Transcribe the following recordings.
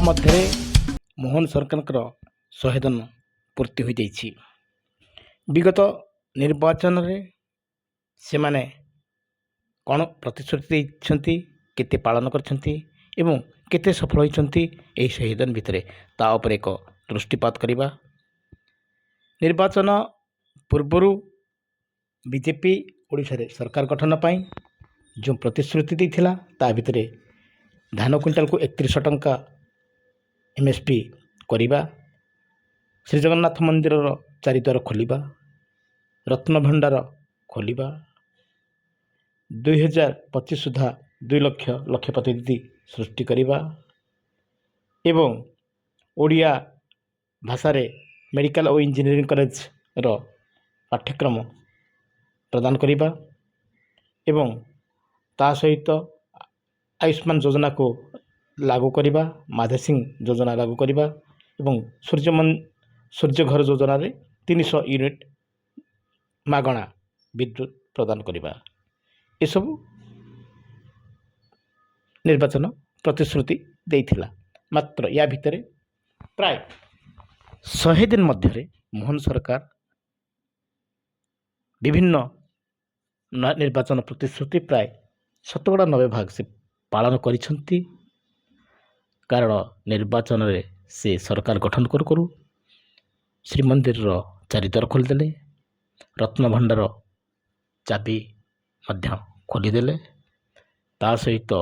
ମଧ୍ୟରେ ମୋହନ ସରକାରଙ୍କର 100 ଦିନ ପୂର୍ତ୍ତି ହୋଇଯାଇଛି। ବିଗତ ନିର୍ବାଚନରେ ସେମାନେ କ'ଣ ପ୍ରତିଶ୍ରୁତି ଦେଇଛନ୍ତି, କେତେ ପାଳନ କରିଛନ୍ତି ଏବଂ କେତେ ସଫଳ ହୋଇଛନ୍ତି ଏହି 100 ଦିନ ଭିତରେ, ତା ଉପରେ ଏକ ଦୃଷ୍ଟିପାତ କରିବା। ନିର୍ବାଚନ ପୂର୍ବରୁ ବିଜେପି ଓଡ଼ିଶାରେ ସରକାର ଗଠନ ପାଇଁ ଯେଉଁ ପ୍ରତିଶ୍ରୁତି ଦେଇଥିଲା, ତା ଭିତରେ ଧାନ କୁଇଣ୍ଟାଲକୁ 3100 ଟଙ୍କା ଏମ୍ଏସ୍ପି କରିବା, ଶ୍ରୀଜଗନ୍ନାଥ ମନ୍ଦିରର ଚାରିଦ୍ୱାର ଖୋଲିବା, ରତ୍ନଭଣ୍ଡାର ଖୋଲିବା, 2025 ସୁଦ୍ଧା 2 ଲକ୍ଷ ଲକ୍ଷପତି ଦିଦି ସୃଷ୍ଟି କରିବା ଏବଂ ଓଡ଼ିଆ ଭାଷାରେ ମେଡ଼ିକାଲ ଓ ଇଞ୍ଜିନିୟରିଂ କଲେଜର ପାଠ୍ୟକ୍ରମ ପ୍ରଦାନ କରିବା ଏବଂ ତା ସହିତ ଆୟୁଷ୍ମାନ ଯୋଜନାକୁ ଲାଗୁ କରିବା, ମାଧେ ସିଂ ଯୋଜନା ଲାଗୁ କରିବା ଏବଂ ସୂର୍ଯ୍ୟ ଘର ଯୋଜନାରେ 300 ୟୁନିଟ୍ ମାଗଣା ବିଦ୍ୟୁତ ପ୍ରଦାନ କରିବା, ଏସବୁ ନିର୍ବାଚନ ପ୍ରତିଶ୍ରୁତି ଦେଇଥିଲା। ମାତ୍ର ୟା ଭିତରେ ପ୍ରାୟ 100 ଦିନ ମଧ୍ୟରେ ମୋହନ ସରକାର ବିଭିନ୍ନ ନିର୍ବାଚନ ପ୍ରତିଶ୍ରୁତି ପ୍ରାୟ 90% ଭାଗ ସେ ପାଳନ କରିଛନ୍ତି। କାରଣ ନିର୍ବାଚନରେ ସେ ସରକାର ଗଠନ କରୁ କରୁ ଶ୍ରୀମନ୍ଦିରର ଚାରିଦ୍ୱାର ଖୋଲିଦେଲେ, ରତ୍ନଭଣ୍ଡାର ଚାବି ମଧ୍ୟ ଖୋଲିଦେଲେ। ତା ସହିତ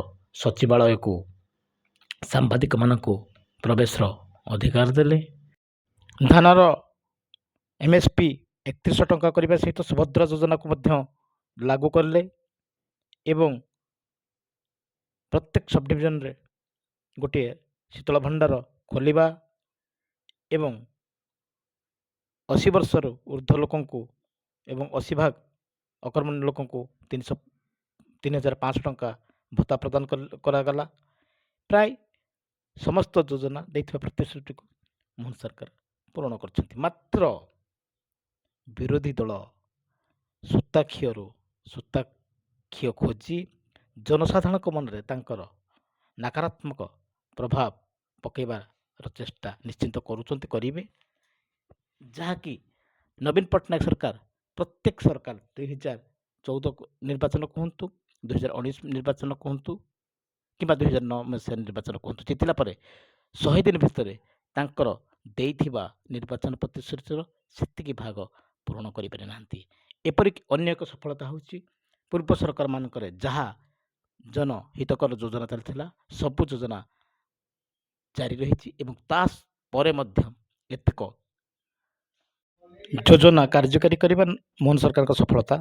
ସଚିବାଳୟକୁ ସାମ୍ବାଦିକମାନଙ୍କୁ ପ୍ରବେଶର ଅଧିକାର ଦେଲେ। ଧାନର ଏମ୍ଏସ୍ପି 3100 ଟଙ୍କା କରିବା ସହିତ ସୁଭଦ୍ରା ଯୋଜନାକୁ ମଧ୍ୟ ଲାଗୁ କଲେ ଏବଂ ପ୍ରତ୍ୟେକ ସବ୍ ଡିଭିଜନରେ ଗୋଟିଏ ଶୀତଳ ଭଣ୍ଡାର ଖୋଲିବା ଏବଂ 80 ବର୍ଷରୁ ଉର୍ଦ୍ଧ୍ୱ ଲୋକଙ୍କୁ ଏବଂ 80 ଭାଗ ଅକର୍ମଣ୍ୟ ଲୋକଙ୍କୁ 3500 ଟଙ୍କା ଭତ୍ତା ପ୍ରଦାନ କରାଗଲା। ପ୍ରାୟ ସମସ୍ତ ଯୋଜନା ଦେଇଥିବା ପ୍ରତିଶ୍ରୁତିକୁ ମୋହନ ସରକାର ପୂରଣ କରିଛନ୍ତି। ମାତ୍ର ବିରୋଧୀ ଦଳ ସୂତା ଖିଅରୁ ସୂତା ଖିଅ ଖୋଜି ଜନସାଧାରଣଙ୍କ ମନରେ ତାଙ୍କର ନକାରାତ୍ମକ ପ୍ରଭାବ ପକାଇବାର ଚେଷ୍ଟା ନିଶ୍ଚିନ୍ତ କରୁଛନ୍ତି, କରିବେ। ଯାହାକି ନବୀନ ପଟ୍ଟନାୟକ ସରକାର, ପ୍ରତ୍ୟେକ ସରକାର, 2014 ନିର୍ବାଚନ କୁହନ୍ତୁ, 2019 ନିର୍ବାଚନ କୁହନ୍ତୁ କିମ୍ବା 2009 ମସିହା ନିର୍ବାଚନ କୁହନ୍ତୁ, ଜିତିଲା ପରେ 100 ଦିନ ଭିତରେ ତାଙ୍କର ଦେଇଥିବା ନିର୍ବାଚନ ପ୍ରତିଶ୍ରୁତିର ସେତିକି ଭାଗ ପୂରଣ କରିପାରି ନାହାନ୍ତି। ଏପରିକି ଅନ୍ୟ ଏକ ସଫଳତା ହେଉଛି, ପୂର୍ବ ସରକାରମାନଙ୍କରେ ଯାହା ଜନହିତକର ଯୋଜନା ଚାଲିଥିଲା, ସବୁ ଯୋଜନା ଜାରି ରହିଛି ଏବଂ ତା ପରେ ମଧ୍ୟ ଏତେକ ଯୋଜନା କାର୍ଯ୍ୟକାରୀ କରିବା ମୋହନ ସରକାରଙ୍କ ସଫଳତା।